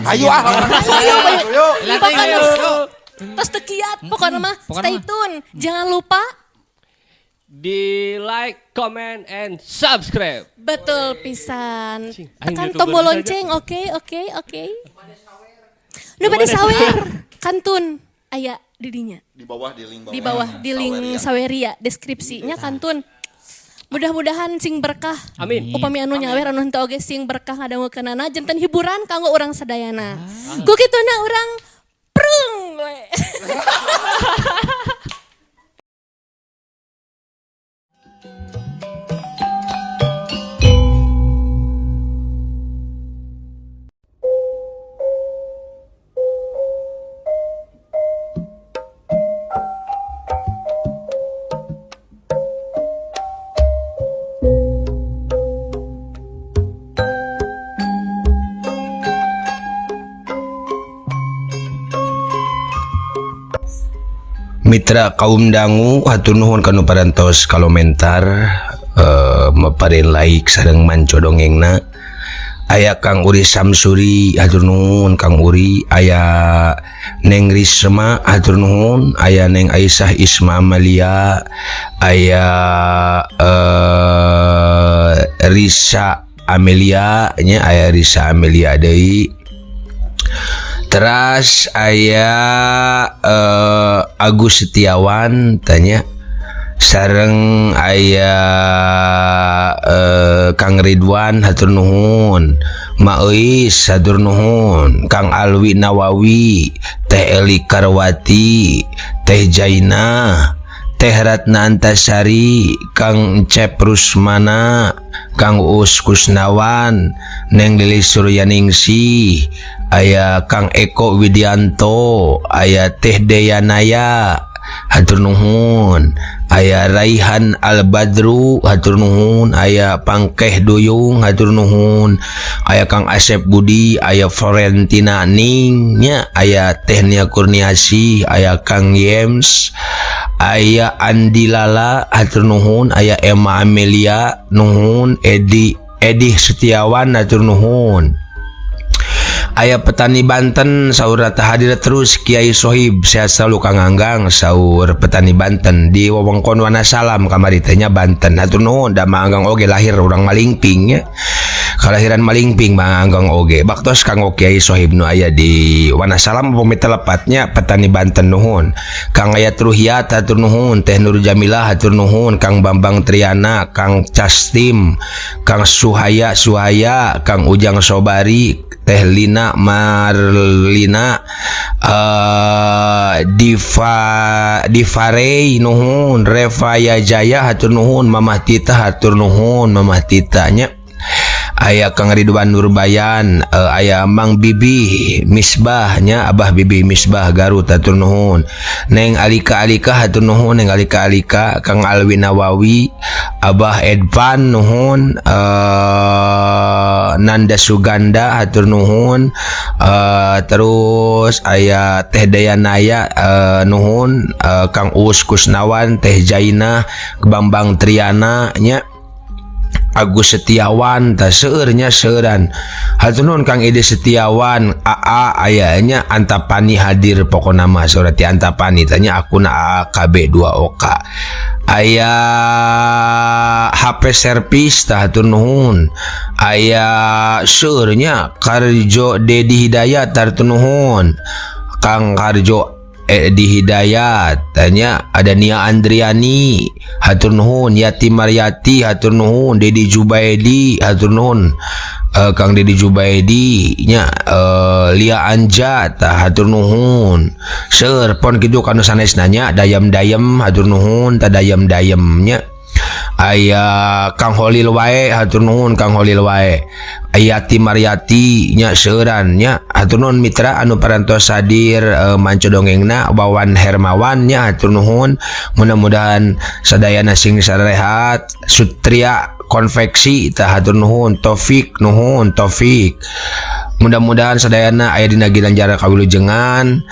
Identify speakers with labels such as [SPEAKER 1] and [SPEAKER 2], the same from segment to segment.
[SPEAKER 1] Ayo ah.
[SPEAKER 2] Ayo, ayo.
[SPEAKER 3] Lah,
[SPEAKER 2] Pokoknya
[SPEAKER 3] ayo.
[SPEAKER 2] tos teu kiat pokoknya mah
[SPEAKER 3] Pokoknya
[SPEAKER 2] stay
[SPEAKER 3] mah.
[SPEAKER 2] tune. Jangan lupa
[SPEAKER 4] Di like, comment, and subscribe.
[SPEAKER 2] Betul pisan.
[SPEAKER 4] Cing, aing
[SPEAKER 2] Tekan
[SPEAKER 4] YouTuber
[SPEAKER 2] tombol
[SPEAKER 4] saja.
[SPEAKER 2] lonceng, oke oke oke. Nu bade sawer kantun aya di dinya.
[SPEAKER 1] Di bawah, di link bawah.
[SPEAKER 2] Di bawah di link
[SPEAKER 1] Saweria.
[SPEAKER 2] Saweria deskripsinya kantun. Mudah-mudahan sing berkah.
[SPEAKER 4] Amin.
[SPEAKER 2] Upami anu nyawer anu henteu oge sing berkah ngadangukeunana janten hiburan kanggo urang sadayana. Ku kituna urang prung we.
[SPEAKER 5] Mitra kaum dangu, hatur nuhun kanu parantos kalomentar, maparin like sareng manco dongengna. Aya Kang Uri Samsuri, hatur nuhun Kang Uri. Aya Neng Risma, hatur nuhun. Aya Neng Aisyah Isma Amalia, aya Risa Amelia nya, aya Risa Amelia deui. Teras aya Agus Setiawan tanya, sareng aya Kang Ridwan, hatur nuhun. Maeuis, hatur nuhun. Kang Alwi Nawawi, Teh Eli Karwati, Teh Jaina, Teh Ratna Antasari, Kang Cep Rusmana, Kang Uus Kusnawan, Neng Lili Suryaningsih, aya Kang Eko Widianto, aya Teh Deyanaya, hatur nuhun. Aya Raihan Al-Badru, hatur nuhun. Aya Pangkeh Duyung, hatur nuhun. Aya Kang Asep Budi, aya Florentina Ning nya, aya Teh Nia Kurniasi, aya Kang Yems, aya Andi Lala, hatur nuhun. Aya Emma Amelia, nuhun. Edi Edi Setiawan, hatur nuhun. Aya petani Banten saur rata hadir terus Kiai Sohib, sehat selalu Kang Anggang, saur petani Banten di wewengkon Wanasalam kamari teh nya Banten, hatur nuhun. Da Mang Anggang oge lahir urang Malingping nya, kelahiran Malingping Mang Anggang oge. Baktos kanggo Kiai Sohib nu aya di Wanasalam upami telepatnya, petani Banten nuhun. Kang Ayat Ruhiat, hatur nuhun. Teh Nur Jamilah, hatur nuhun. Kang Bambang Triana, Kang Castim, Kang Suhaya Suhaya, Kang Ujang Sobari, Teh Lina Marlina, Diva Divarey nuhun. Reva Jaya, hatur nuhun. Mamah Tita, hatur nuhun Mamah Tita nya. Aya Kang Ridwan Nurbayan, aya Mang Bibi Misbah nya, Abah Bibi Misbah Garut, hatur nuhun. Neng Alika Alika, hatur nuhun Neng Alika Alika. Kang Alwi Nawawi, Abah Edvan nuhun, Nanda Suganda, hatur nuhun. Terus aya Teh Dayanaya, nuhun. Kang Uus Kusnawan, Teh Jaina, Bambang Triana nya, Agus Setiawan tah seueurnya seueuran, hatur nuhun. Kang Ide Setiawan, AA aya nya, Antapani hadir pokona mah, saur ti Antapani tanya akun AAKB 2 OK. Aya HP servis tah, hatur nuhun. Aya seueurnya Karjo Dedi Hidayat, hatur nuhun Kang Karjo Edi Hidayat tanya. Ada Nia Andriani, hatur nuhun. Yati Mariati, hatur nuhun. Dedi Jubaidi, hatur nuhun, Kang Dedi Jubaidi nya. Lia Anja tah, hatur nuhun. Seueur pon kitu kanu sanes nanya dayam-dayam, hatur nuhun tah dayam-dayam nya. Aya Kang Holil wae, hatur nuhun Kang Holil wae. Ayati Mariati nya, seueuran nya. Hatur nuhun mitra anu parantos hadir manco dongengna. Wawan Hermawan nya, hatur nuhun, mudah-mudahan sadayana sing sarehat. Sutria Konveksi tah, hatur nuhun. Taufik, nuhun Taufik. Mudah-mudahan sadayana aya dina ginanjar kawilujengan,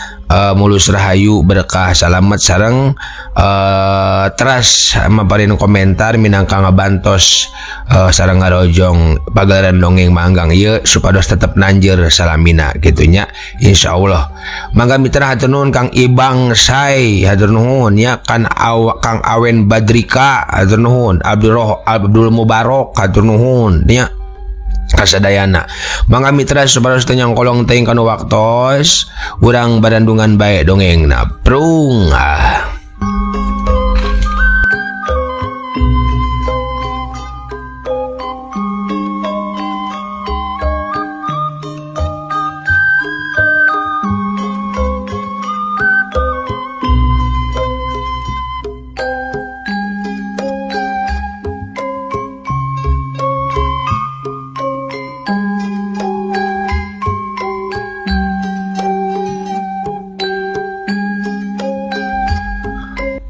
[SPEAKER 5] mulus rahayu, berkah, salamet sareng teras maparin komentar minangka ngabantos sareng ngarojong pagelaran dongeng Mang Anggang ieu supados tetep nanjeur salamina kitu nya, insyaallah. Mangga mitra, hatur nuhun. Kang Ibang Sai, hatur nuhun ya. Kan aw, Kang Awen Badrika, hatur nuhun. Abdul Abdul Mubarok, hatur nuhun ya kasadayana. Mangga mitra, supados teu nyangkolong teuing kana waktos, urang barandungan bae dongengna. Prung ah.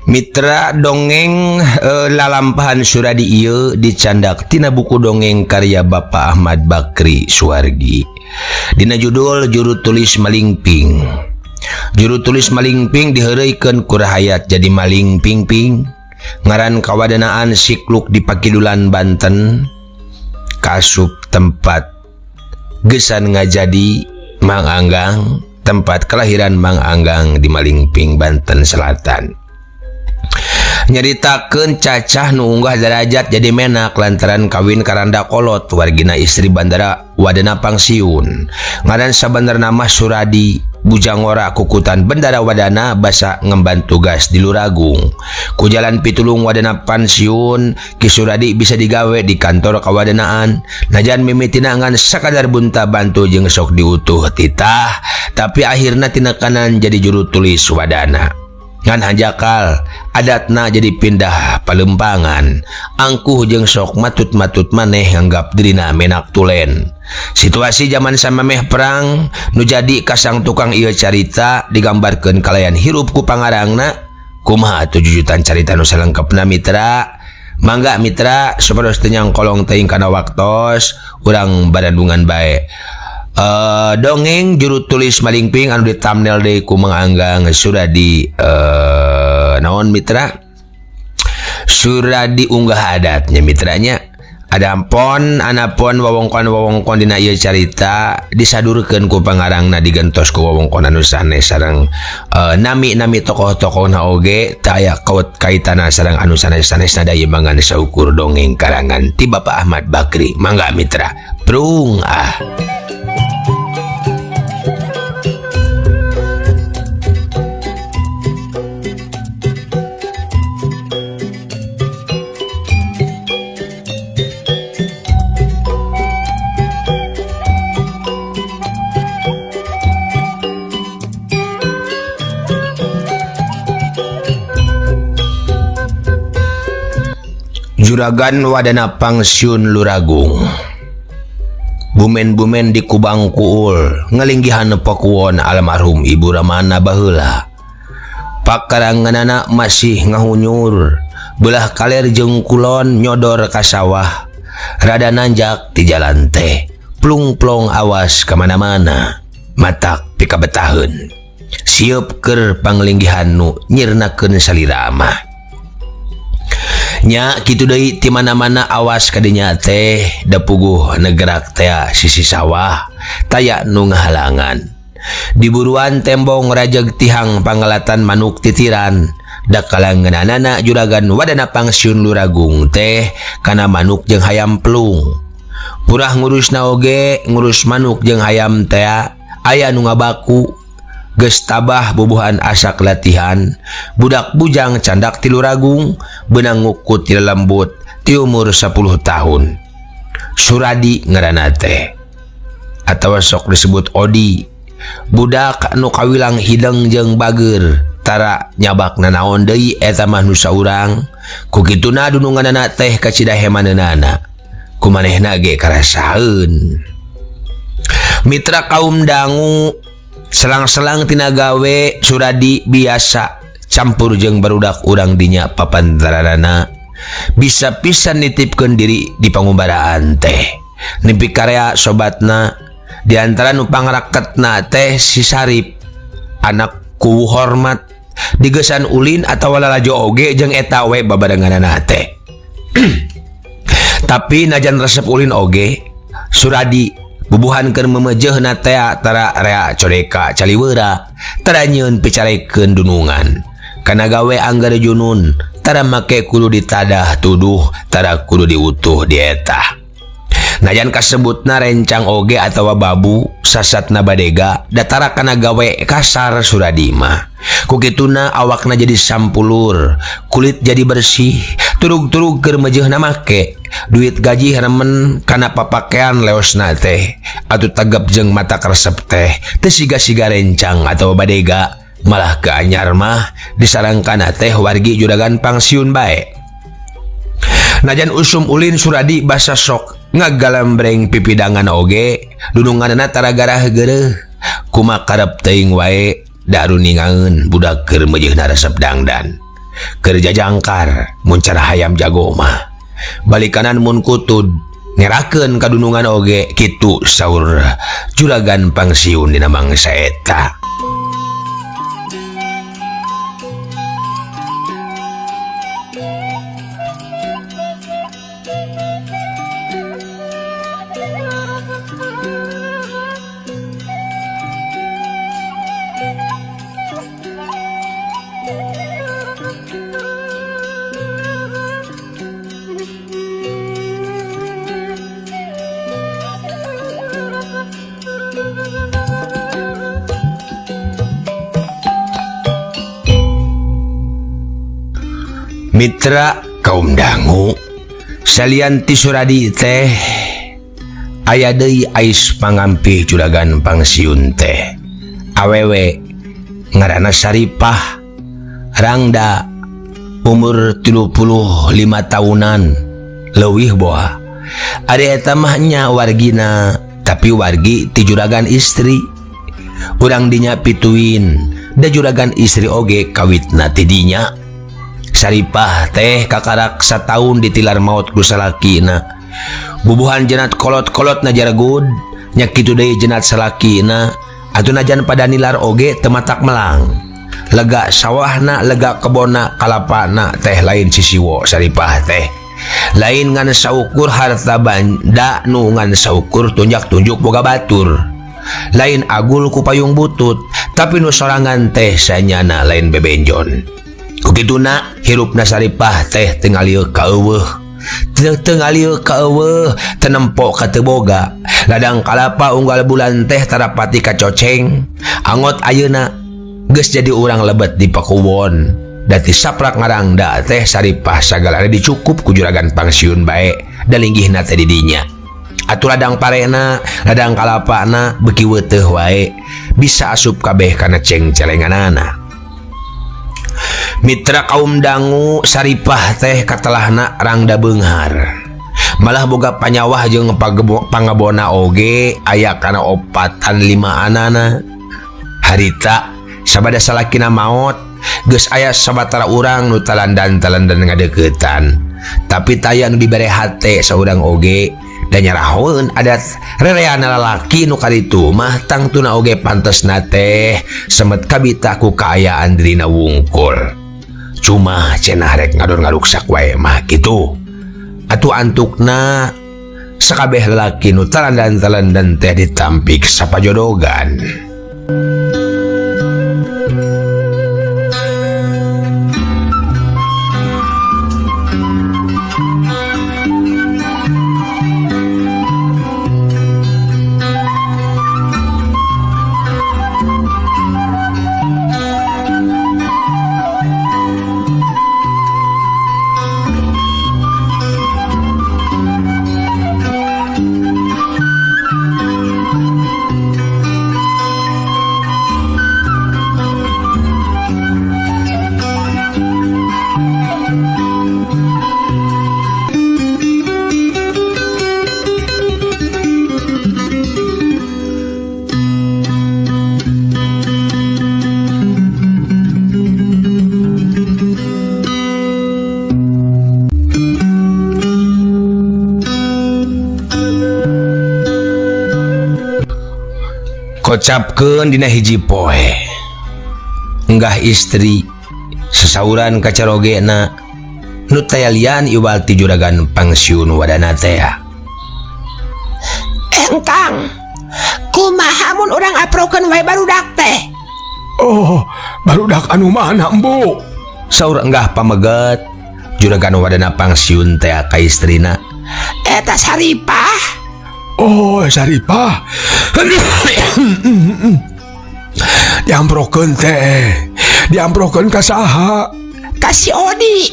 [SPEAKER 5] Mitra, dongeng lalampahan Suradi ieu dicandak tina buku dongeng karya Bapak Ahmad Bakri Suwargi. Dina judul Juru Tulis Malingping. Juru tulis Malingping diheureuykeun ku rahayat jadi maling pingping. Ngaran kawadanaan sikluk di Pakidulan, Banten, kasup tempat gesan ngajadi Mang Anggang, tempat kelahiran Mang Anggang di Malingping, Banten Selatan. Nyaritakeun cacah nu unggah derajat jadi menak lantaran kawin karanda kolot wargina istri bandara Wadana Pangsiun. Ngaran sabenerna mah Suradi, bujang ngora kukutan Bendara Wadana basa ngemban tugas di Luragung. Ku jalan pitulung Wadana Pansiun, Ki Suradi bisa digawe di kantor kawadanaan. Najan mimitina ngan sakadar bunta bantu jeung sok diutuh titah, tapi akhirna tinekanan jadi juru tulis Wadana. Ngan hanjakal adatna jadi pindah palempangan, angkuh jeung sok matut-matut maneh nganggap dirina menak tulen. Situasi zaman samemeh perang nu jadi kasang tukang ieu carita digambarkeun kalayan hirup ku pangarangna. Kumaha atuh jujutan carita nu salengkepna, mitra? Mangga mitra, supados teu nyangkolong teuing kana waktos, urang barandungan bae dongeng Juru Tulis Malingping anu di thumbnail deui ku Mang Anggang Suradi. Naon mitra, Suradi unggah adatnya mitranya. Ada pon anapon wewengkon-wewengkon dina ieu carita disadurkeun ku pangarangna, digentos ku wewengkon anu sanes sareng nami-nami tokoh-tokohna oge teu aya kaut kaitana sareng anu sanes-sanesna, da ieu mangan saukur dongeng karangan ti Bapak Ahmad Bakri. Mangga mitra, prung ah. Juragan Wadana Pangsiun Luragung. Bumen-bumen di Kubang Kuul ngalinggihan pakuwon almarhum Ibu Ramana baheula. Pakaranganana masih ngahunyur belah kaler jeung kulon nyodor ka sawah, rada nanjak ti jalan teh, plung-plong awas kamana-mana, matak pikabetaheun sieup keur panglinggihan nu nyirnakeun salira mah. Nya kitu deui, ti mana-mana awas kadinya teh, da puguh negerak teh sisi sawah taya nu ngahalangan. Di buruan tembong rajeg tihang pangalatan manuk titiran, da kalangeunanana juragan Wadana Pangsiun Luragung teh kana manuk jeung hayam pelung. Purah ngurusna oge, ngurus manuk jeung hayam teh aya nu ngabaku. Geus tabah bubuhan asak latihan budak bujang candak ti Luragung beunang ngukut ti lembut ti umur 10 tahun. Suradi ngaranna teh atawa sok disebut Odi, budak nu kawilang hideng jeung bager, tara nyabak nanaon deui, eta mah nu saurang. Ku kituna dununganana teh kacida hemaneunana, ku manehna ge karasaeun. Mitra kaum dangu, selang-selang tina gawe Suradi biasa campur jeung barudak urang dinya. Papantaranana bisa pisan nitipkeun diri di pangumbaraan teh nepi karea sobatna. Di antara nu pangraketna teh si Sarip anak ku hormat digesan ulin atawa lalajo oge jeung eta we babarenganana teh. Tapi najan resep ulin oge Suradi bubuhan keur memejehna teh tara rea codeka caliweura tara nyieun picarekeun dunungan kana gawe anggar junun tara make kudu ditadah tuduh tara kudu diutuh dietah. Najan kasebutna rencang oge atawa babu sasatna badega datara kana gawe kasar Suradi mah. Ku kituna awakna jadi sampulur, kulit jadi bersih, turug-turug keur mejehna make, duit gaji remen kana papakean leosna teh, atuh tegep jeung mata karesep teh, teu siga-siga rencang atawa badega, malah keanyar mah disarangkana teh wargi juragan pangsiun bae. Najan usum ulin Suradi basa sok ngagalambreng pipidangan oge, dununganna tara garah geureuh, kumaha karep teuing wae daruningaeun budak keur mejehna resep dangdan. Keur jajangkar mun cara hayam jago mah. Balikanan mun kutud ngerakeun kadunungan oge kitu saur juragan pangsiun dina mangsa eta. Mitra kaum dangu salian ti Suradi teh aya deui ais pangampih juragan pangsiun teh awewe ngaranna Saripah rangda umur 35 tahunan leuwih boa. Ari eta mah nya wargina tapi wargi ti juragan istri urang dinya pituin da juragan istri oge kawitna ti dinya. Saripah teh kakarak sataun ditilar maut ku salakina. Bubuhan jenat kolot-kolot na jaragud nya kitu deui jenat salakina atuh najan pada nilar oge teu matak melang. Lega sawahna lega kebona kalapana teh lain sisiwo Saripah teh. Lain ngan saukur harta banda nu ngan saukur tunjak-tunjuk boga batur. Lain agul ku payung butut tapi nu sorangan teh sanyana lain bebenjon. Kukituna hirupna Saripah teh teu ngalieu ka eueuh. Teu ngalieu ka eueuh, teu nempo ka teu boga. Ladang kalapa unggal bulan teh tarapati kacoceng. Angot ayeuna geus jadi urang lebet di pakuwon. Dati saprak ngarangda teh Saripah sagalana dicukup ku juragan pangsiun bae da linggihna teh di dinya. Atuh ladang parena, ladang kalapana beuki weuteuh wae, bisa asup kabeh kana cengcelenganana. Mitra kaum dangu Saripah teh katelahna rangda beunghar. Malah boga panyawah jeung pangebona oge aya kana 4 5 anana. Harita sabada salakina maot geus aya sabatara urang nu talandan-talandan ngadeuketan. Tapi taya nu dibere hate saurang oge da nyarahoeun adat rereana lalaki nu kaditu mah tangtuna oge pantesna teh semet kabita ku kaayaan dirina wungkul. Cuma cenah rek ngador ngaruksak wae mah kitu. Atuh antukna sakabeh lalaki nu talandan-talandan teh ditampik sapajodogan. Diocapkeun dina hiji poe. Enggah istri sasauran ka carogena nu taya lian iwal ti juragan pangsiun wadana teh.
[SPEAKER 1] Engkang, kumaha mun urang aprokeun wae barudak teh?
[SPEAKER 3] Oh, barudak anu mana, Embu?
[SPEAKER 5] Saur enggah pameget juragan wadana pangsiun teh ka istrina.
[SPEAKER 1] Eta Saripah.
[SPEAKER 3] Oh, Saripah. Diamprokeun teh. Diamprokeun ka saha?
[SPEAKER 1] Ka si Odi.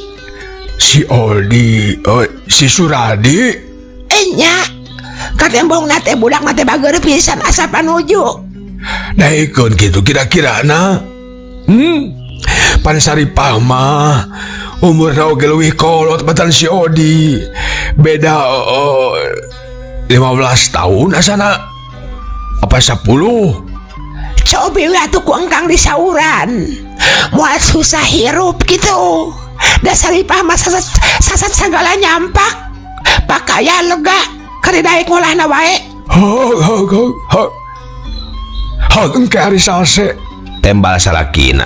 [SPEAKER 3] Si Odi, oh, si Suradi.
[SPEAKER 1] Enya. Katembongna teh budak mah teh bager pisan asa panuju.
[SPEAKER 3] Daekeun kitu kira-kira na. Pan Saripah mah umurna oge leuwih kolot batan si Odi. Beda oh, 15 tahun asana. Apa 10?
[SPEAKER 1] Cobi we atuh ku engkang disauran. Moal susah hirup gitu. Da Saripah mah sasat, sasat sagala nyampak. Pakaian lega, kari daek ngolahna wae.
[SPEAKER 3] Hog hog hog hog. Hog engke hari Salse.
[SPEAKER 5] Tembal salakina.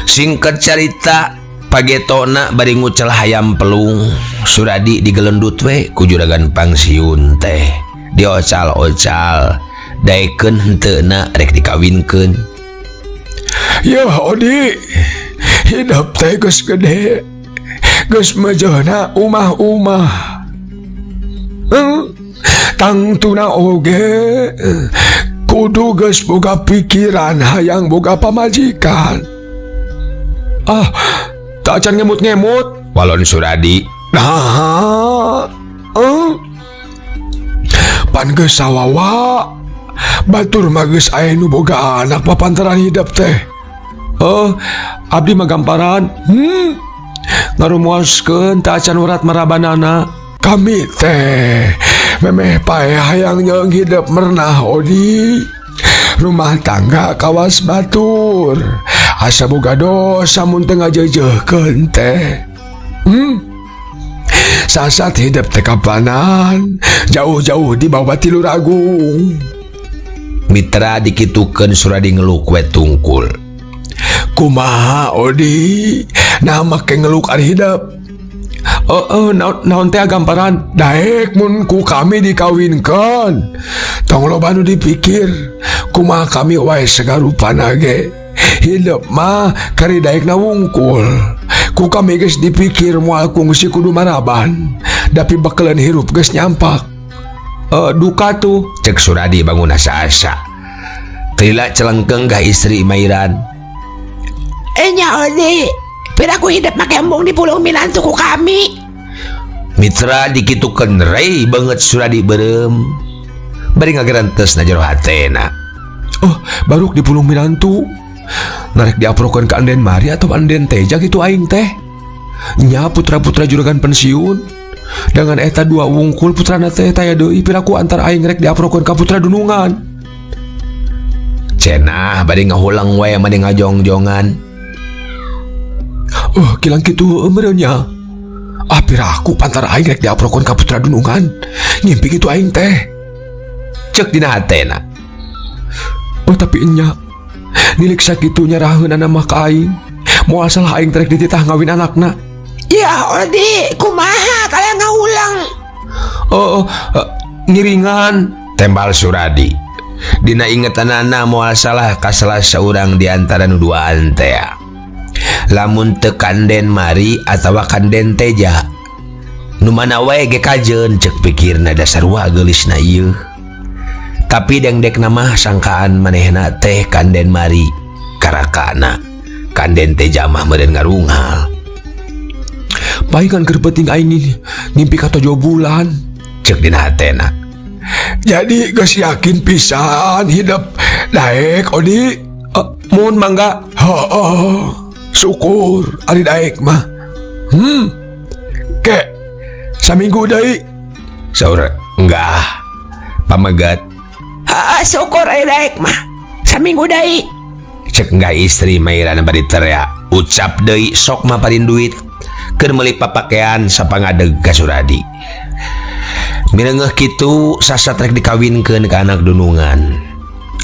[SPEAKER 5] Singkat carita pagetona bari ngucel hayam pelung Suradi digelendut we ku juragan pangsiun teh diocal-ocal daekeun henteuna rek dikawinkeun.
[SPEAKER 3] Yeuh Odi, hidup teh geus gede. Geus mejehna umah-umah. Tangtuna oge kudu geus boga pikiran hayang boga pamajikan. Ah, tak acan ngemut-ngemut.
[SPEAKER 5] Walon Suradi.
[SPEAKER 3] Nah, pan geus sawawa. Batur mah geus aya nu boga anak papantaran hidup teh.
[SPEAKER 6] Oh, abdi mah gamparan. Ngarumuaskeun teu acan urat marabanana.
[SPEAKER 3] Kami teh memeh paeh hayang nyeung hidup merenah Odi. Rumah tangga kawas batur. Asa boga dosa mun teu ngajeujeuhkeun teh. Sasat hidup teh kapanan, jauh-jauh di bawah tilu ragung.
[SPEAKER 5] Mitra dikitukeun Suradi ngeluk we tungkul.
[SPEAKER 3] Kumaha Odi? Nah make ngeluk ari hidup.
[SPEAKER 6] Oh, oh, naon, naon teh gamparan?
[SPEAKER 3] Daek mun ku kami dikawinkeun. Tong loba nu dipikir, kumaha kami wae sagarupana ge. Hidup mah kari daekna wungkul. Ku kami geus dipikir moal kungsi kudu maraban. Dapi bekeleun hirup geus nyampak.
[SPEAKER 6] Duka tuh.
[SPEAKER 5] Cek Suradi bangun asa-asa. Tila celengkeng gah istri Mairan.
[SPEAKER 1] Enya Odi, piraku hidup make embung di pulung minantu ku kami.
[SPEAKER 5] Mitra dikitukeun rei banget Suradi berem. Bari ngagerentes na jero hatena.
[SPEAKER 6] Oh, baruk di pulung minantu. Narek diaprokeun ka Anden Mari atau Anden Teja gitu aing teh. Nya putra-putra juragan pensiun. Dengan eta dua wungkul putrana teh taya deui piraku antar aing rek diaprokeun ka putra dunungan.
[SPEAKER 5] Cenah bari ngahulang wae mah ngajongjongan.
[SPEAKER 6] Oh, kilang kitu heueuh meureun nya. Ah, piraku pantar aing rek diaprokeun ka putra dunungan. Ngimpi kitu aing teh.
[SPEAKER 5] Cek dina hatena.
[SPEAKER 6] Oh, tapi enya nilik sakitu nyaraheunana mah ka aing. Moal salah aing trek dititah ngawin anakna.
[SPEAKER 1] Ya Odi, kumaha kalian ngaulang?
[SPEAKER 6] Oh, oh, ngiringan.
[SPEAKER 5] Tembal Suradi. Dina ingetanana moal salah ka salah saurang di antara nu duaan teh. Lamun teu kanden Mari atawa kanden Teja. Nu mana wae ge kajeun cek pikirna dasar wa geulisna ieu. Tapi dengdekna mah sangkaan manehna teh kanden Mari karakana. Kanden Teja mah meureun ngarungal.
[SPEAKER 6] Paingan keur penting aing ngimpi ka tojo bulan.
[SPEAKER 5] Cek dina hatena.
[SPEAKER 3] Jadi geus yakin pisan hidup daek Odi.
[SPEAKER 6] Mun mangga.
[SPEAKER 3] Heeh. Syukur ari daek mah. Ke saminggu deui.
[SPEAKER 5] Saur enggah. Pamegat.
[SPEAKER 1] Heeh, syukur ari daek mah. Saminggu deui.
[SPEAKER 5] Cek enggah istri Mairana bari teriak. Ucap deui sok maparin duit. Keur meuli papakean sapangadeg ka Suradi. Mirengeuh kitu sasat rek dikawinkeun ka anak dunungan.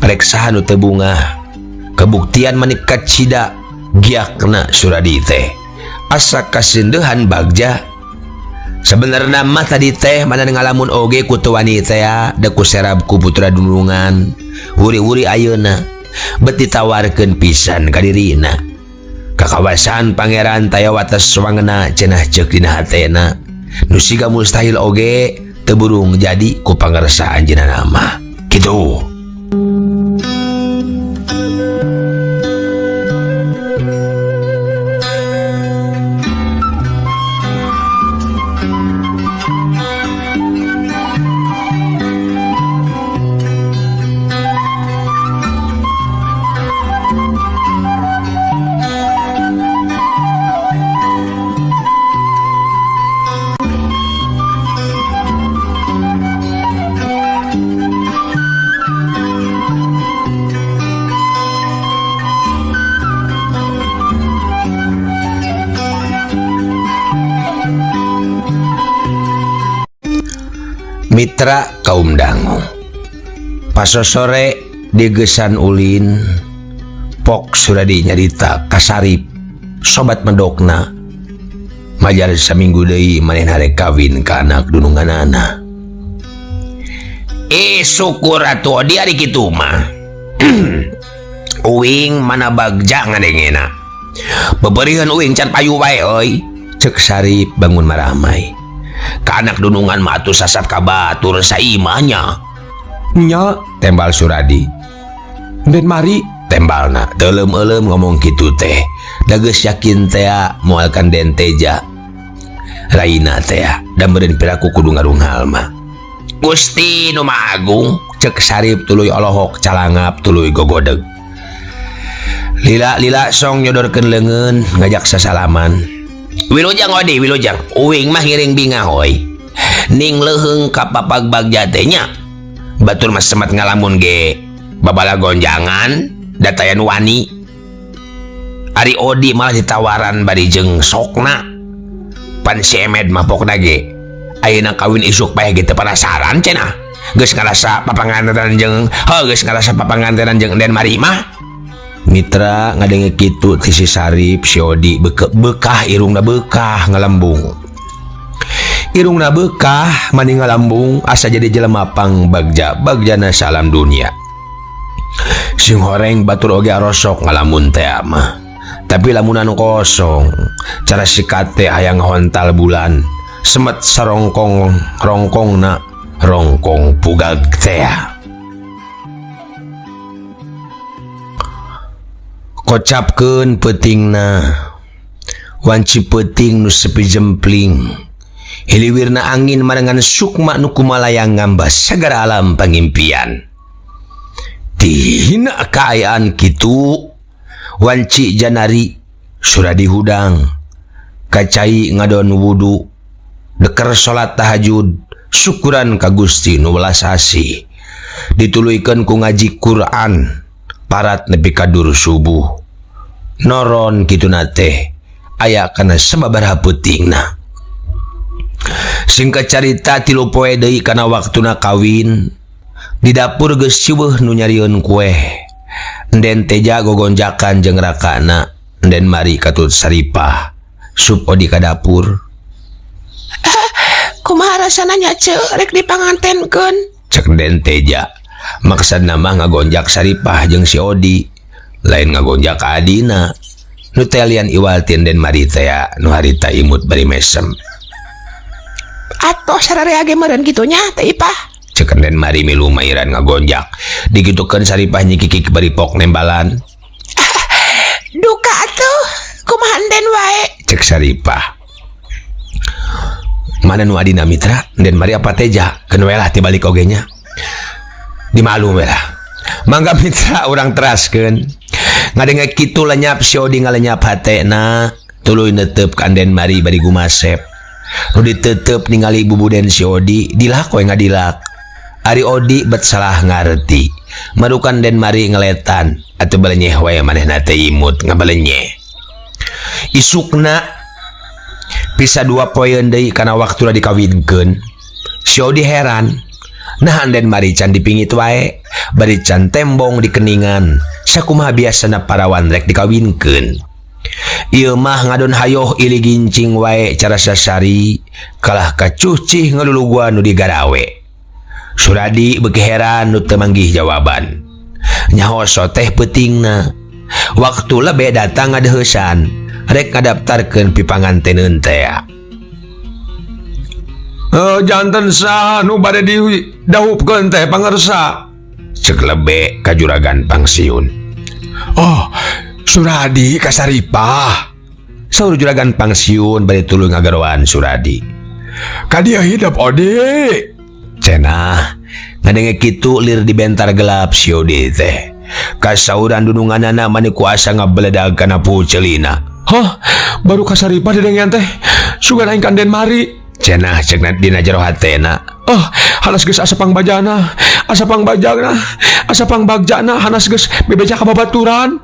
[SPEAKER 5] Rek saha nu teu bungah. Kabuktian manik kacida giakna Suradi teh. Asa kasendeuhan Bagja. Sebenarna mah tadi teh mana ngalamun oge ku teu wani teh da ku serab ku putra dunungan. Wuri-wuri ayeuna bet ditawarkeun pisan ka dirina. Kakawasan pangeran taya wates wangena cenah ceuk dina hatena. Nu siga mustahil oge teu burung jadi ku pangersa anjeunna mah. Kitu. Mitra kaum dangu pasosore digesan ulin pok Suradi nyarita kasarip sobat medokna majar saminggu deui manehna rek kawin ka anak dununganana. Syukur atuh di ari kitu mah. Uing mana bagja ngadengena beberian uing can payu wae euy cek Sarip bangun maramai. Ka anak dunungan mah atuh sasat ka batur saimahnya. Nya tembal Suradi. Den mari tembalna teuleum-euleum ngomong kitu teh. Da geus yakin teh moal kan Den Teja. Raina teh da meureun piraku kudu ngarunghal mah. Gusti nu Maha Agung cek Sarip tuluy olohok calangap tuluy gogodeg. Lila-lila song nyodorkeun leungeun ngajak sasalaman. Wilujeng odi wilujeng uing mah ngiring bingah oi. Ning leuheung ka papag bagja teh nya. Batur mah semet ngalamun ge babala gonjangan datayan wani. Ari Odi malah ditawaran bari jeung sokna. Pan si Emed mah pokna ge ayeuna kawin isuk paeh ge teu penasaran cenah. Geus ngarasa papangantenan jeung heuh geus ngarasa papangantenan jeung Den Mari mah. Mitra ngadenge kitu ti si Sarip si Odi bekah irungna bekah ngalembung. Irungna bekah mani ngalembung asa jadi jelema pang bagja bagjana salam dunia. Sing horeng batur oge arosok ngalamun teh mah. Tapi lamunan kosong cara sikat teh hayang hontal bulan semet sarongkong rongkongna rongkong pugag teh. Kocapkeun peutingna wanci peuting nu sepi jempling hiliwirna angin marengan sukma nu kumalayang ngambas sagara alam pangimpian. Tina kaayaan kitu wanci Janari Suradi hudang kacai ngadon wudu deker salat tahajud syukuran ka Gusti nu welas asih dituluykeun ku ngaji Quran parat nepi ka dur subuh noron kituna teh aya kana sababaraha peutingna. Singkat carita 3 poe deui kana waktuna kawin di dapur geus ciweuh nu nyarieun kueh. Enden Teja gogonjakan jeung rakana Enden Mari katut Saripah sup Odi ka dapur.
[SPEAKER 1] Kumaha rasana nya ceu rek dipangantenkeun
[SPEAKER 5] cek Enden Teja. Maksudna mah ngagonjak Saripah jeung si Odi lain ngagonjak ka adina nu teh lian iwal ti Enden Mari teh nu harita imut bari mesem.
[SPEAKER 1] Atoh sararea ge meureun kitu nya teh Ipah
[SPEAKER 5] cek Enden Mari milu mairan ngagonjak digitukeun Saripah nyikikik bari pok nembalan.
[SPEAKER 1] Duka atuh kumaha Enden wae
[SPEAKER 5] cek Saripah. Mana nu adina mitra Enden Mari apa Teja keun we lah ti balik oge nya dimaklum we lah. Mangga mitra urang teraskeun ngadenge kitu lenyap si Odi ngalenyap hatena tuluy netep ka Enden Mari bari gumasep. Nu ditetep ningali bubuden si Odi dilak we ngadilak. Ari Odi bet salah ngarti marukan Den Mari ngeletan atuh balenyeh wae manehna teh imut ngabalenyeh. Isukna bisa 2 poeun deui kana waktuna dikawinkeun. Si Odi heran. Nah Anden Mari can dipingit wae, bari can tembong di keningan. Sakumaha biasana parawan rek dikawinkeun. Ieu mah ngadon hayoh ili gincing wae cara sasari, kalah kacucih ngaluluguan nu digarawe. Suradi beuki heran nu teu manggih jawaban. Nyaho soteh peutingna. Waktu lebe datang ngadeuheusan, rek ngadaftarkeun pipanganteneun teh.
[SPEAKER 3] Janten saha nu bade didahupkeun teh pangersa?
[SPEAKER 5] Cek lebe ka juragan pangsiun.
[SPEAKER 3] Oh, Suradi ka Saripah.
[SPEAKER 5] Saur juragan pangsiun bade tuluy ngagaroan Suradi.
[SPEAKER 3] Ka dieu hidep Odi.
[SPEAKER 5] Cenah ngadenge kitu lir dibentar gelap si Odi teh. Kasauran dununganana mani kuasa ngabeledag kana pucelina.
[SPEAKER 3] Hah, baru ka Saripah didengean teh. Sugan aing ka Anden Mari.
[SPEAKER 5] Cenah cekna dina jero hatena.
[SPEAKER 3] Oh, hanas geus asa pangbajana, asa pangbajana, asa pangbajana, hanas geus bebeja ka babaturan.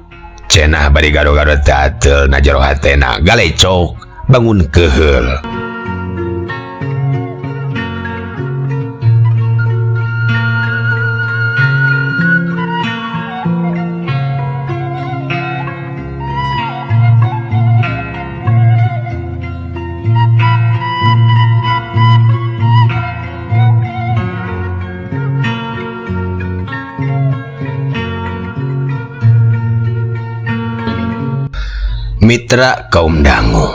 [SPEAKER 5] Cenah bari garo-garo tatel na jero hatena, galecok bangun keheul. Mitra kaum dangu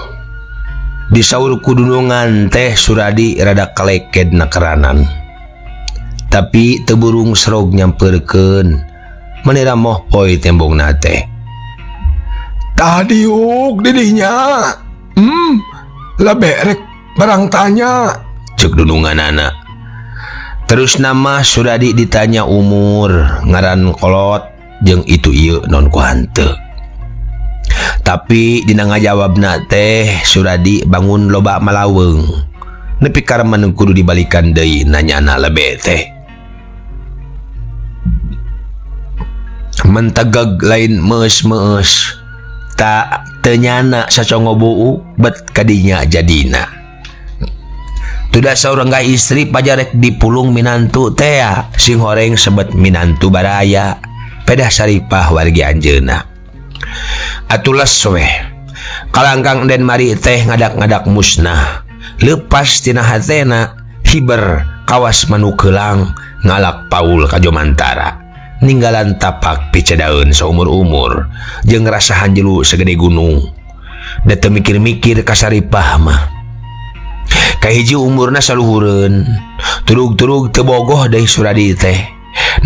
[SPEAKER 5] disaur kudunungan teh Suradi rada kaleked nakeranan, tapi teburung serog nyamperkeun manera moh poe tembongna teh.
[SPEAKER 3] Tah diuk didinya. Lebe rek barang tanya
[SPEAKER 5] cek dununganana. Terus nama Suradi ditanya umur, ngaran kolot jeung itu ieu non ku hanteu. Tapi dina ngajawabna teh Suradi bangun loba malaweung. Nepi kareman kudu dibalikan deui nanyana lebe teh. Mentegeg lain meus-meus. Tak teu nyana sacongo buu bet kadinya jadina. Tudah saurang ka istri pajarek dipulung minantu tea sing horeng sebet minantu baraya. Pedah Saripah wargi anjeunna. Atulas weh kalangkang Den Mari teh ngadak-ngadak musnah lepas tina hatena hiber kawas manukelang ngalak paul kajomantara ninggalan tapak picedaun seumur-umur jeung rasa hanjelu segede gunung. Da teu mikir-mikir ka Saripah mah kahiji umurna saluhureun turug-turug teu bogoh deui Suradi teh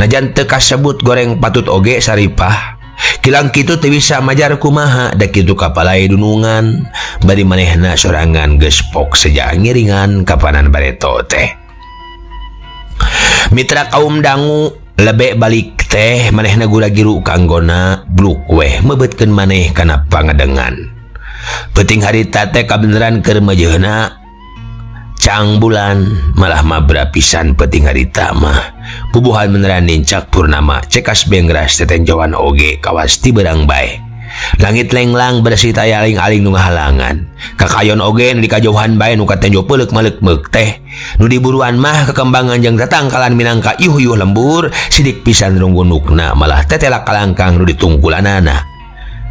[SPEAKER 5] najan teu kasebut goreng patut oge Saripah. Kilang kitu teu bisa majar kumaha da kitu kapalai dunungan bari manehna sorangan geus pok seja ngiringan kapanan bareto teh. Mitra kaum dangu lebe balik teh manehna gura-giru kanggona bluk weh mebetkeun maneh kana pangadengan. Peuting harita teh kabeneran keur mejeuna cang bulan malah mabra pisan peuting harita mah. Bubuhan beneran nincak purnama cekas bengras tetenjoan oge kawas ti berang bae. Langit lenglang bersih taya aling-aling nu ngahalangan. Kakayon oge nu dikajauhan bae nu katenjo peuleuk maleuk-meuk teh. Nu diburuan mah kekembangan jeung tatangkalan minangka yuh-yuh lembur sidik pisan runggunukna malah tetelak kalangkang nu ditungkulanana.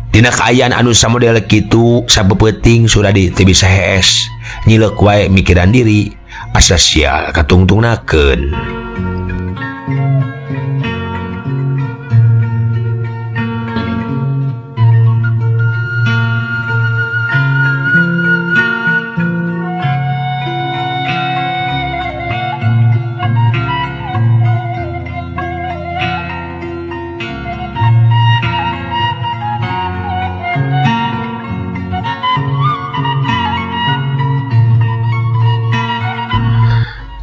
[SPEAKER 5] Dina kaayaan anu samodel kitu sabepeuting Suradi teu bisa hees. Nyileuk wae mikiran diri asa sial katungtungnakeun.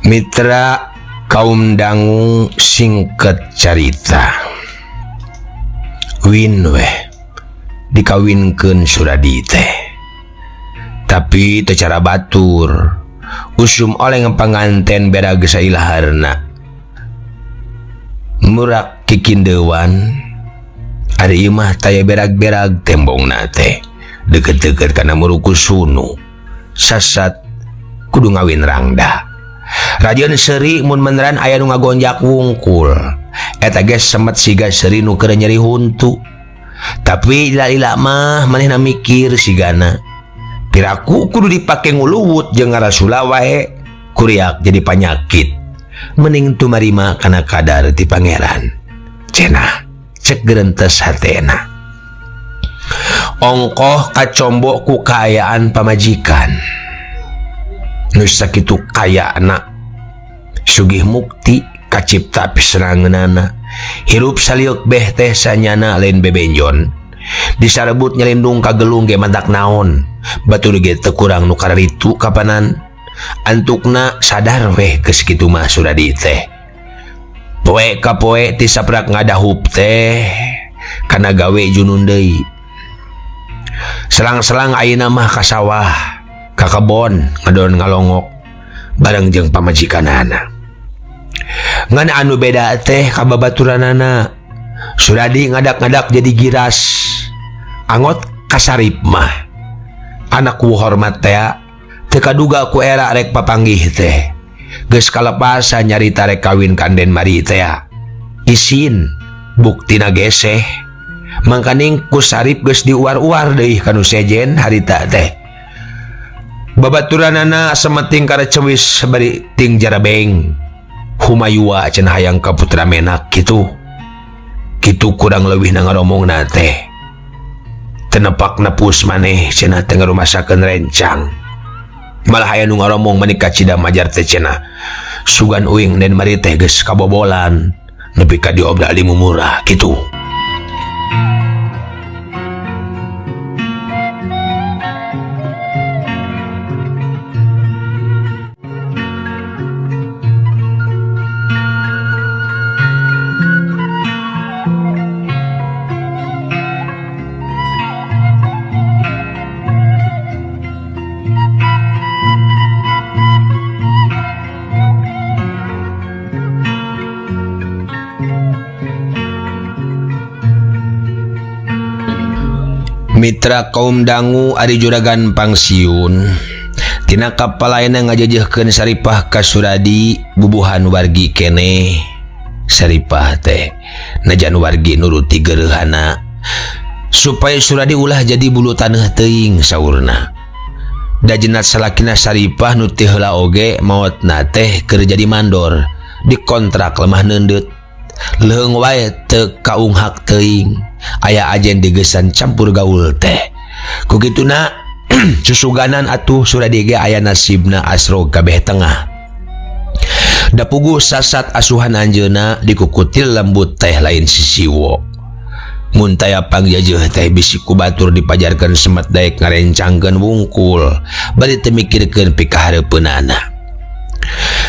[SPEAKER 5] Mitra kaum dangu singkat carita win weh dikawinkeun Suradi teh, tapi teu cara batur usum oleh panganten beda geus sailaharna murak kikindeuan ari ieu mah taya berag-berag tembongna teh deket-deket kana muruku sunu sasat kudu ngawin rangda. Rajin seuri mun meneran aya nu ngagonjak wungkul. Eta ge semet siga seuri nu keur nyeri huntu. Tapi lila-lila mah manehna mikir sigana. Piraku kudu dipake nguluwut jeung ngarasula wae kuriak jadi panyakit. Mending tumarima kana kadar ti pangeran. Cenah cek gerentes hatena. Ongkoh kacombok ku kaayaan pamajikan. Nu sakitu kayana sugih mukti kacipta piserangeunana. Hirup salieuk beh teh sanyana lain bebenjon. Disarebut nyelindung ka gelung ge mantak naon. Batur ge teu kurang nu kararitu kapanan. Antukna sadar weh geus kitu mah Suradi teh. Poe ka poe ti saprak ngadahup teh kana gawe junun deui. Selang-selang ayeuna mah ka sawah, ka kebon ngadon ngalongok bareng jeung pamajikanana. Ngan anu beda teh ka babaturanana. Suradi ngadak-ngadak jadi giras. Angot kasarip mah. Anak ku hormat teh teu kaduga ku era rek papanggih teh. Geus kalepasan nyarita rek kawin ka Den Mari teh. Isin buktina geseh. Mangkaning ku Sarip geus diuar-uar deui ka nu sejen harita teh. Babaturanana semeting karecewis bari ting jarabeng. Humayua cenah hayang ka putra menak kitu. Kitu kurang leuwih na ngaromongna teh. Tenepak nepus maneh cenah teh ngarumasakeun rencang. Malah aya nu ngaromong mani kacida majar teh cenah. Sugan uing Den Mari teh geus kabobolan nepi ka diobrali murah kitu. Mitra kaum dangu ari juragan pangsiun tina kapal lainna ngajejehkeun Saripah ka Suradi bubuhan wargi keneh. Saripah teh najan wargi nuruti gereuhana supaya Suradi ulah jadi bulu taneuh teuing saurna. Da jenat salakina Saripah nu teu heula oge maotna teh keur jadi mandor dikontrak lemah neundeut. Leung wae teu kaunghak teuing. Aya ajen digesan campur gaul teh. Ku kituna susuganan atuh Suradi ge aya nasibna asro kabeh tengah. Da puguh sasat asuhan anjeunna dikukutil lembut teh lain sisiwo. Mun taya pangjajeuh teh bisi ku batur dipajarkeun semet daek ngarencangkeun wungkul bari teu mikirkeun pikahareupeunana.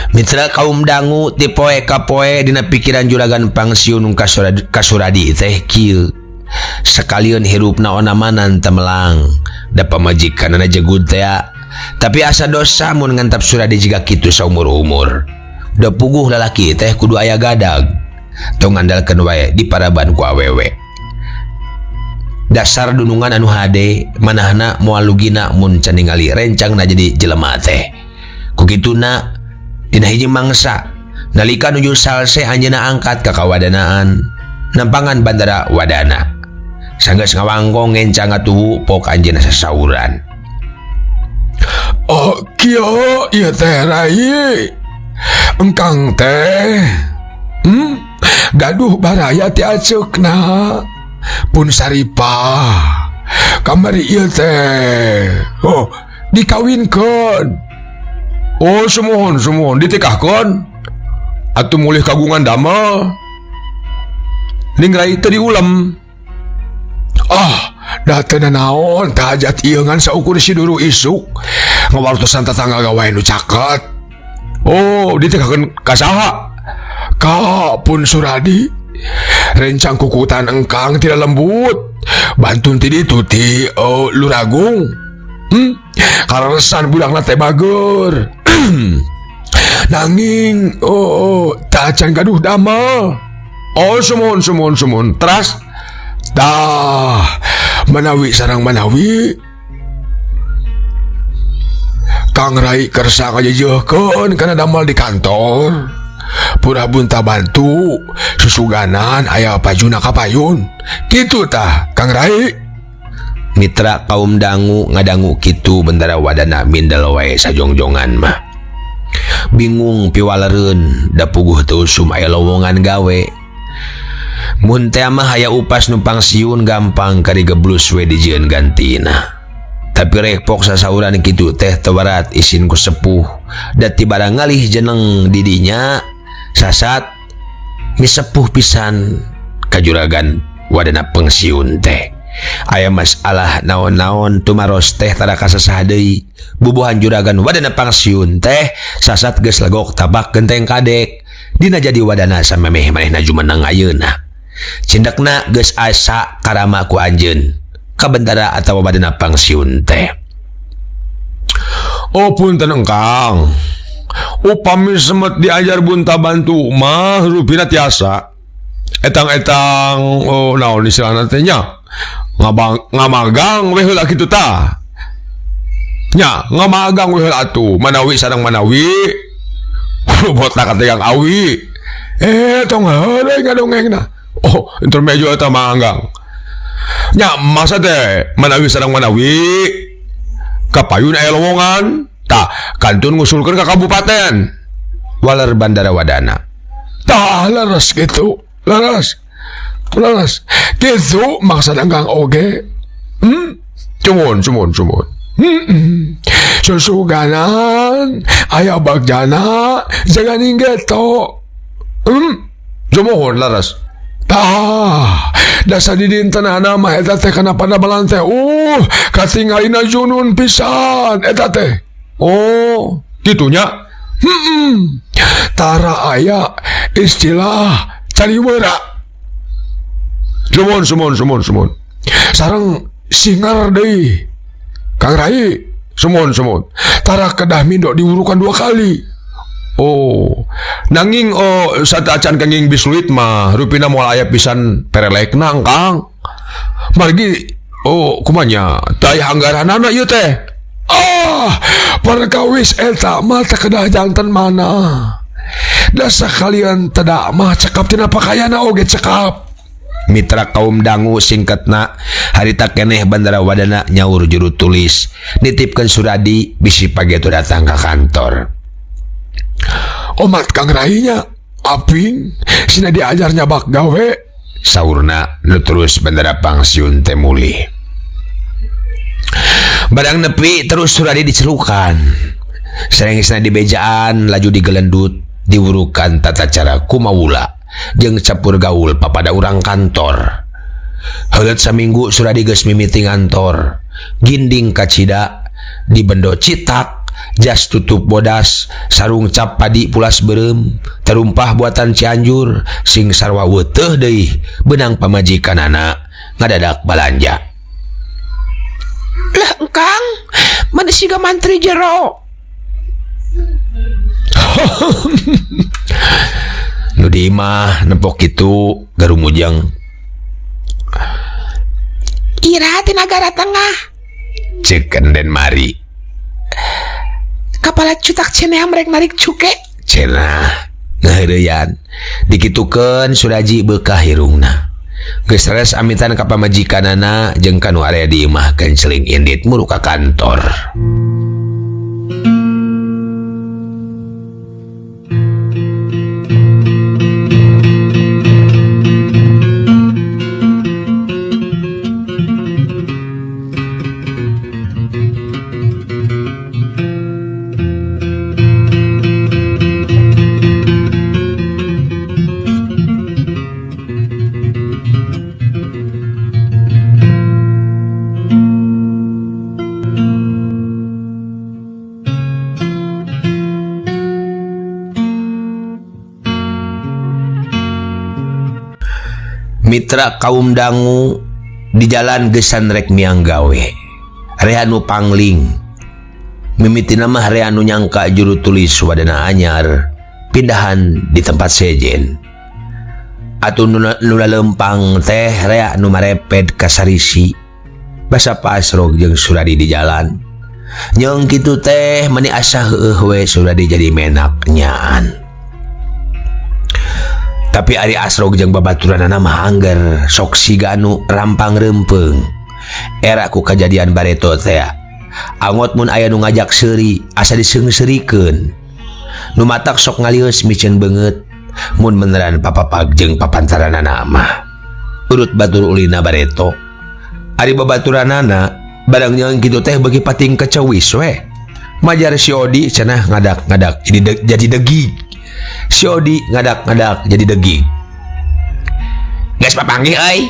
[SPEAKER 5] Mitra kaum dangu ti poe ka poe dina pikiran juragan pangsiun ka Suradi teh kieu. Sakalian hirupna onamanan temelang da pamajikanana jegud teh. Tapi asa dosa mun ngantap Suradi jiga kitu saumur-umur. Da puguh lalaki teh kudu aya gadag. Tong ngandalkeun wae diparaban ku awewe. Dasar dunungan anu hade manahna moal lugina mun can ningali rencangna jadi jelema teh. Ku kituna dina hiji mangsa nalika nuju salse anjeunna angkat ka kawadanaan nampangan bandara wadana. Sanggeus ngawangkong ngencang atuh pok anjeunna sasauran.
[SPEAKER 3] Oh kieu ieu teh rai. Engkang teh gaduh baraya ti aceukna pun Saripah. Kamari ieu teh oh dikawinkeun. Oh sumuhun sumuhun ditikahkeun atuh mulih kagungan damel ning rai teu diulem. Ah da teu nanaon teh hajat ieu ngan saukur si duru isuk ngawartosan tatangga gawe nu caket. Oh ditikahkeun ka saha? Ka pun Suradi. Rencang kukutan engkang tidak lembut bantun ti ditu ti Luragung. Kaleresan budakna teh bager. Nanging oh tacan gaduh damel. Oh sumuhun sumuhun sumuhun. Teras tah manawi sarang manawi Kang Rai kersa ngajejeuhkeun kana damel di kantor. Pura bunta bantu susuganan aya pajuna kapayun. Kitu tah Kang Rai.
[SPEAKER 5] Mitra kaum dangu ngadangu kitu Bendara Wadana mindel wae sajongjongan mah. Bingung piwalereun da puguh teu usum aya lowongan gawe. Mun teh mah aya upas nu pangsiun gampang kari geblus we dijieun gantina. Tapi rekpok sasauran kitu teh tewarat isin ku sepuh da tibara ngalih jeneng didinya sasat misepuh pisan ka juragan wadana pengsiun teh. Aya masalah naon-naon tumaros teh tara kasasah deui. Bubuhan juragan wadana pangsiun teh sasat geus legok tabak genteng kadek dina jadi wadana samemeh manehna jumeneng ayeuna. Cindekna geus asa karama ku anjeun ka bendara atawa wadana pangsiun teh.
[SPEAKER 3] Oh punten engkang, upami semet diajar bunta bantu mah rupina tiasa. Etang-etang oh naon istilahna teh nya ngamagang we heula kitu tah. Nya ngamagang we heula atuh manawi sareng manawi. Botak kategang awi. Tong heureuy ngadongengna. Oh, intermejo eta manggang. Nya masa teh manawi sareng manawi kapayun aya lowongan tah kantun ngusulkeun ka kabupaten.
[SPEAKER 5] Waler Bandara Wadana.
[SPEAKER 3] Tah leres kitu. Leres. Leres. Kitu maksad engkang oge. Cumun. Susuganan aya bagjana jangan inggeto. Cumun leres. Tah, dasar di dintenana mah eta teh kana padamelan teh. Katingalina junun pisan eta teh. Oh, kitunya. Tara aya istilah cariweura. Sumon. Sareng singar deui. Kang Rai, sumon. Tara kedah mindo diwurukan 2 kali. Oh, nanging oh sateuacan kenging bisluit mah rupina moal aya pisan perelekna Kang. Margi oh kumanya teu aya anggaranana ieu teh. Ah, perkawis eta mah teu kedah janten mana. Da sakalian teda mah cekap tina pakaianna oge cekap.
[SPEAKER 5] Mitra kaum dangu singkatna harita keneh Bandara Wadana nyaur juru tulis nitipkeun Suradi bisi pageto datang ka kantor.
[SPEAKER 3] Omat Kang Rainya aping sina diajar nyabak gawe
[SPEAKER 5] saurna nu terus Bandara pangsiun teh mulih. Barang nepi terus Suradi dicelukan. Sarengisna dibejaan laju digelendut diwurukan tata cara kumawula jeung capur gaul papada urang kantor. Heuleut saminggu Suradi geus mimiti ngantor. Ginding kacida dibendo citak, jas tutup bodas, sarung cap padi pulas beureum, terumpah buatan Cianjur, sing sarwa weuteuh deui beunang pamajikanana ngadadak balanja.
[SPEAKER 1] Lah engkang, mana siga mantri jero.
[SPEAKER 5] Nu di imah nempok kitu garumujeng.
[SPEAKER 1] Ira ti nagara tengah.
[SPEAKER 5] Ceuk Enden Mari.
[SPEAKER 1] Kapala cutak cenah merek narik cuke.
[SPEAKER 5] Cenah ngaheureyan. Dikitukeun Suraji beukah hirungna. Geus res amitan ka pamajikanana jeung ka nu area di imah kenceling indit muru ka kantor. Mitra kaum dangu di jalan gesan rek miang gawe. Rea nu pangling. Mimitina mah rea nu nyangka juru tulis wadana anyar pindahan di tempat sejen. Atuh nu lalempang teh rea nu mareped ka sarisi. Basa pasrog jeung Suradi di jalan. Nyeung kitu teh meni asa heueuh we Suradi jadi menak nyaan. Tapi ari Asrog jeung babaturanana mah angger sok siga nu rampang reumpeung. Era ku kajadian bareto teh. Angot mun aya nu ngajak seuri asa diseungseurikeun. Nu matak sok ngalius miceun beungeut mun beneran papapag jeung papantaranana mah. Urut batur ulina bareto. Ari babaturanana barang nyeung kitu teh beuki pating kecewis we. Majar si Odi cenah ngadak-ngadak jadi degig. Si Odi ngadak-ngadak jadi degig. Geus papanggih euy.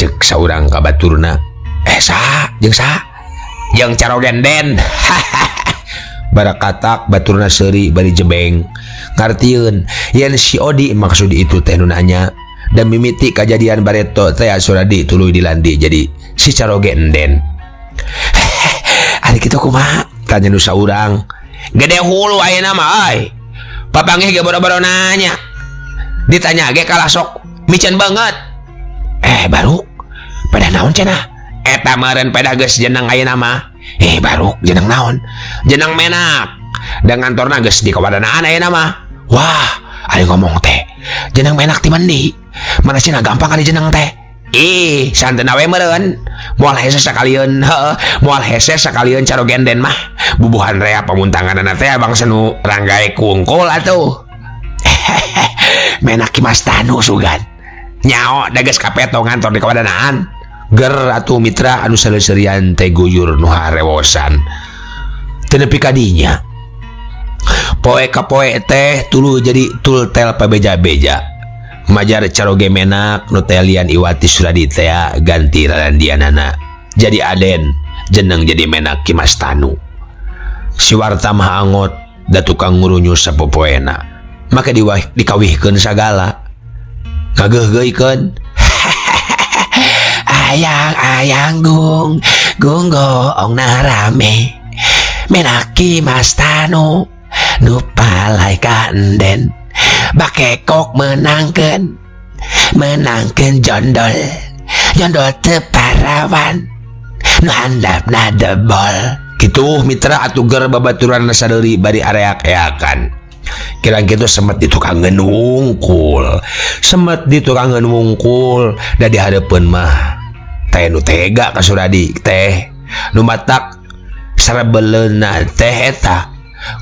[SPEAKER 5] Cek saurang ka baturna. Saha jeung saha? Jeung carogenden. Barakatak baturna seuri bari jebeng. Ngartieun yen si Odi maksud itu teh nu nanya. Dan mimiti kajadian bareto teh Suradi tuluy dilandi jadi si carogenden. Ari kitu kumaha? Tanya nu saurang. Gede hulu ayeuna mah euy. Papanggih ge boro-boro nanya. Ditanya ge kalah sok miceun banget. Baru pada naon cenah? Eta meureun pada geus jeneng ayeuna mah. Baru jeneng naon? Jeneng menak. Dan ngantorna geus di kawadanaan ayeuna mah. Wah, ari ngomong teh. Jeneng menak ti mandi. Mana cenah gampang kali jeneng teh. Ih, santen we meureun. Moal hese sakalieun, heuh, moal hese sakalieun carogenden mah. Bubuhan rea pamuntanganana teh bangsa nu ranggae kungkul atuh. Menak Ki Mas Tanu sugan. Nyao da geus kapeto ngantor di kawadanaan. Ger atuh mitra anu saleuserian teh guyur nu harewosan. Teu nepi ka dinya. Poe ka poe teh tuluy jadi tultel pabeja-beja. Majar caroge menak nu teh lian Iwati Suradi teh ganti ralandianana. Jadi aden jeneng jadi menak Ki Mas Tanu. Si Warta mah angot da tukang ngurunyu sapopoena. Make dikawihkeun sagala. Ngageuhgeuikeun. Ayang-ayang gung gung goong narame. Menak Ki Mas Tanu nu palai ka enden. Bakekok menangkeun jondol. Jondol teu parawan nu handapna debol. Kitu mitra atuh ger babaturan sadeuri bari areak-eakan. Kirang kitu semet di tukangeun wungkul. Semet di tukangeun wungkul da di hareupeun mah teh nu tega ka Suradi teh. Nu matak sarebeleuna teh eta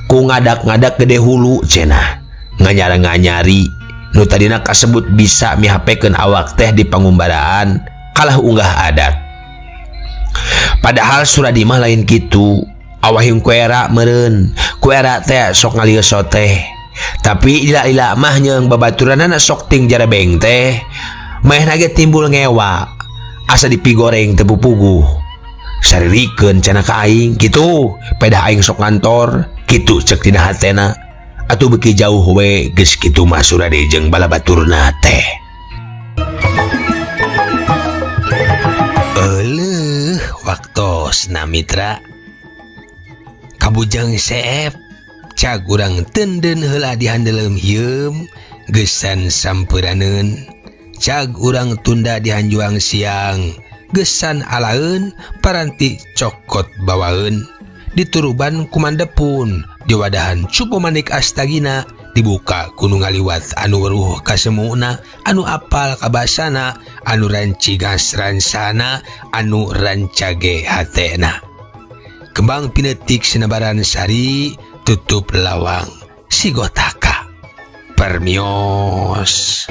[SPEAKER 5] ku ngadak-ngadak gede hulu cenah. Nganyara-nganyari nu tadina kasebut bisa mihapekeun awak teh di pangumbaraan kalah unggah adat. Padahal Suradi mah lain kitu. Awahing kuera meureun, kuera teh sok ngalieu soteh. Tapi lila-lila mah nyeung babaturanana sok ting jarebeng teh. Maehna ge timbul ngewa. Asa dipigoreng teu pupuguh. Saririkeun cenah ka aing kitu, pedah aing sok ngantor, kitu cek dina hatena. Atuh beuki jauh we geus kitu mah Suradi jeung balabaturna teh. Euleuh waktosna mitra. Kabujang seep cag urang tenden heula di handeuleum hieum geusan sampeunaneun. Cag urang tunda di hanjuang siang geusan alaeun paranti cokot bawaeun. Dituruban kumandepun diwadahan cupu manik astagina dibuka kuno ngaliwat anu weruh kasemuna anu apal kabasana anu rancigas ransana anu rancage hatena. Kembang pinetik sinebaran sari tutup lawang sigotaka permios.